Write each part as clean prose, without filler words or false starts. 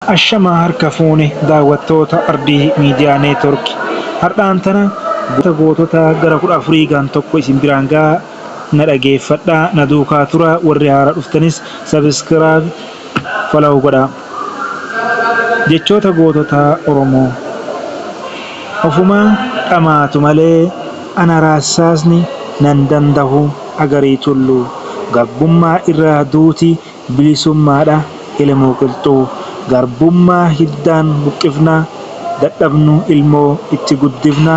Ashamaa harka fuune daawwattoota Ardii Miidiyaa Neetwork. Har'aan tana goota gootota gara 14 gaan tokko isin biraan ga'a, na dhageeffadhaa, na duukaa tura. Warri haara dhuftanis subscribe, follow godhaa. Jechoota gootota Oromoo: Ofumaa dhamaatu malee ana raassaasni nan dandahu, Agarii Tulluu. Garbummaa irraa duuti bilisummaadha, Elemoo Qilxuu. Garbummaa hiddaan buqqifna, dadhabnu ilmoo itti guddifna,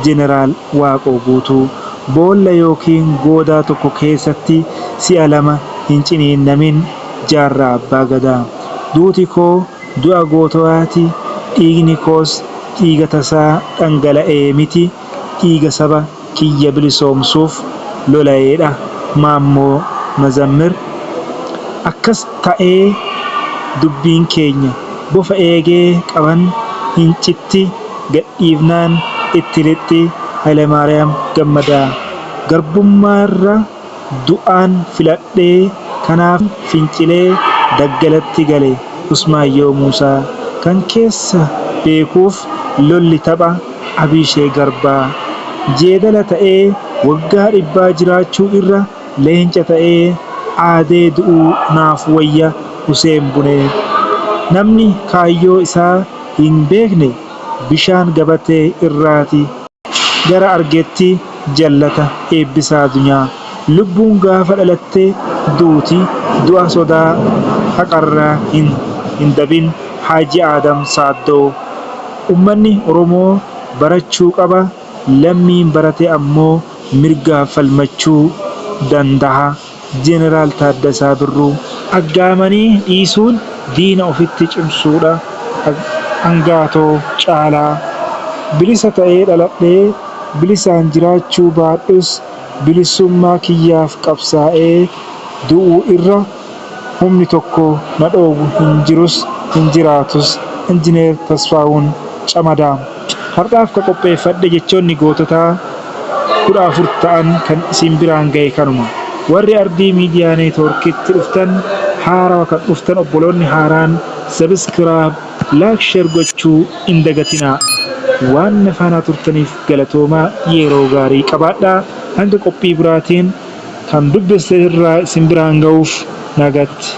Jeneraal Waaqoo Guutuu. Boolla ykn goodaa tokko keessatti si'a lama hin ciniinnamin, Jaarraa Abbaa Gadaa. Duuti koo du'a goototaati, dhiigni koos dhiiga tasaa dhangala'ee miti, dhiiga saba kiyya bilisoomsuuf lola'eedha, Maammoo Mazammir. Akkas ta'ee dubbiin keenya, bofa eegee qaban hincitti gadhiifnaan itti lixxi, Hayilamaariyaam Gammadaa. Garbummaarra du'aan filadhee kanaafan fincilee daggalatti gale, Usmaayyoo Muusaa. Kan keessa beekuuf lolli tapha, Abiishee Garbaa. Jeedala ta'ee waggaa dhibbaa jiraachuu irra leenca ta'ee aadee du'uu naaf wayya, Huseen Bunee. Namni kaayyoo isaa hin beekne bishaan gabatee irraati gara argetti jallata, Eebbisaa Adunyaa. Lubbuun gaafa dhalatte duuti, du'a sodaa haqarraa hin dabin, Haaji Aadam Saaddoo. Ummanni Oromoo barachuu qaba, lammiin barate ammoo mirgaaf falmachuu dandaha, Jeneraal Taaddasaa Birruu. Aggaamanii dhiisuun diina ofitti cimsuudha, Angaatoo Caalaa. Bilisa ta'ee dhaladhee bilisaan jiraachuu baadhus bilisummaa kiyyaaf qabsaa'ee du'uu irra humni tokko na dhoowwu hin jirus hin jiraatus, Injineer Tasfaahuun Camadaa. Har'aaf ka qopheeffadhe jechoonni goototaa 14 ta'an kan isin biraan gahe kanuma. Warri Ardii Miidiyaa Neetwoorkitti dhuftan, haarawa kan dhuftan, obboloonni haaraan subscribe, like, share gochuu hin dagatinaa. Waan na faanaa turtaniif galatoomaa, yeroo gaarii qabaadhaa. Hanga qophii biraatiin kan dubbiste irraa isin biraan gahuuf nagatti.